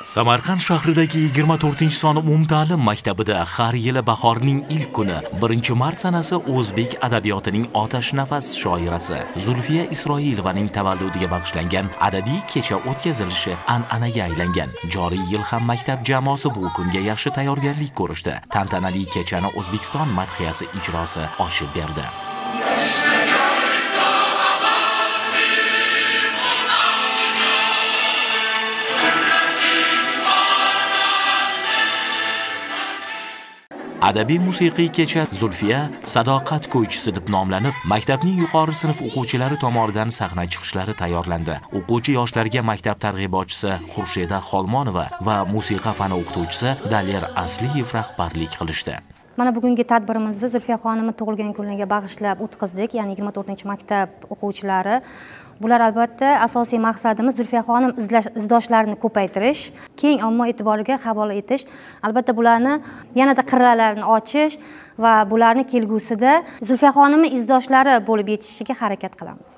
Samarqand shahridagi 24-sonli umumta'lim maktabida har yili bahorning ilk kuni 1-mart sanasi o'zbek adabiyotining otashnafas shoirasi Zulfiya Isroilovaning tavalludiga bag'ishlangan adabiy kecha o'tkazilishi an'anaga aylangan. Joriy yil ham maktab jamoasi bu kunga yaxshi tayyorgarlik ko'rishdi. Tantanali kechani O'zbekiston madhiyasi ijrosi ochib berdi. Adabiy musiqiy kecha Zulfiya sadoqat ko'ychisi deb nomlanib, maktabning yuqori sinf o'quvchilari tomonidan sahna chiqishlari tayyorlandi. O'quvchi yoshlarga maktab targ'ibotchisi Xurshida Xolmonova va musiqa fani o'qituvchisi Daler Asliyev rahbarlik qilishdi. Mana bugungi tadbirimizni Zulfiya xonimni tug'ilgan kuniga bag'ishlab o'tkazdik, ya'ni 24-maktab o'quvchilari. Bular albatta asosiy maqsadimiz Zulfiya xonim izdoshlarini ko'paytirish, keng omma e'tiboriga havola etish, albatta bularni yanada qirralarini ochish va bularni kelgusida Zulfiya xonimning izdoshlari bo'lib yetishishiga harakat qilamiz.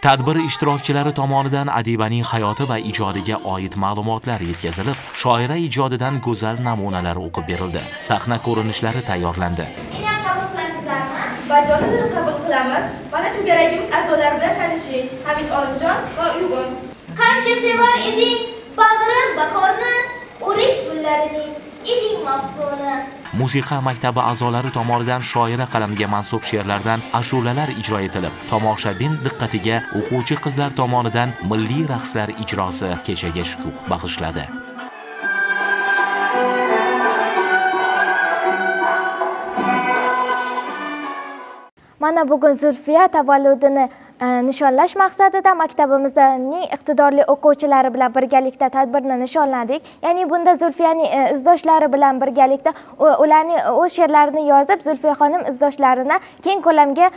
Tadbir ishtirokchilari tomonidan adibaning hayoti va ijodiga oid ma'lumotlar yetkazilib, shoira ijodidan go'zal namunalar o'qib berildi. Sahna ko'rinishlari tayyorlandi. Meni ham qabul qilasizlarmi? Bajonidil qabul qilamiz. Mana to'garagimiz a'zolari bilan tanishing. Hamid Olimjon va Uyg'un. Qancha sevar eding bag'rim bahorni, o'rik gullarining eding maftuni. Musiqa maktabi a'zolari tomonidan shoira qalamiga mansub she'rlardan ashulalar ijro etilib, tomoshabin diqqatiga o'quvchi qizlar tomonidan milliy raqslar ijrosi kechaga shukuh bag'ishladi. Mana bugun Zulfiya tavalludini nishonlash maqsadida maktabimizning iqtidorli o'quvchilari bilan birgalikda tadbirni nishonladik. Ya'ni bunda Zulfiyaning izdoshlari bilan birgalikda ularning o'z she'rlarini yozib, Zulfiya xonim izdoshlarini keng ko'lamga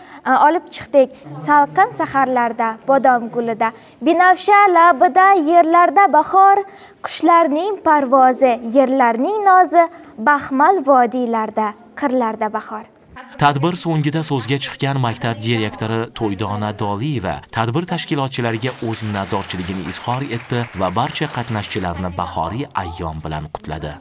olib chiqdik. Salqin saharlarda, bodom gulida, binafsha labida, yerlarda bahor, qushlarning parvozi, yerlarning nozi, baxmal vodiylarda, qirlarda bahor. Tadbir so'ngida so'zga chiqqan maktab direktori To'ydona Doliyeva tadbir tashkilotchilariga o'z minnatdorchiligini izhor etdi va barcha qatnashchilarni bahoriy ayyom bilan qutladi.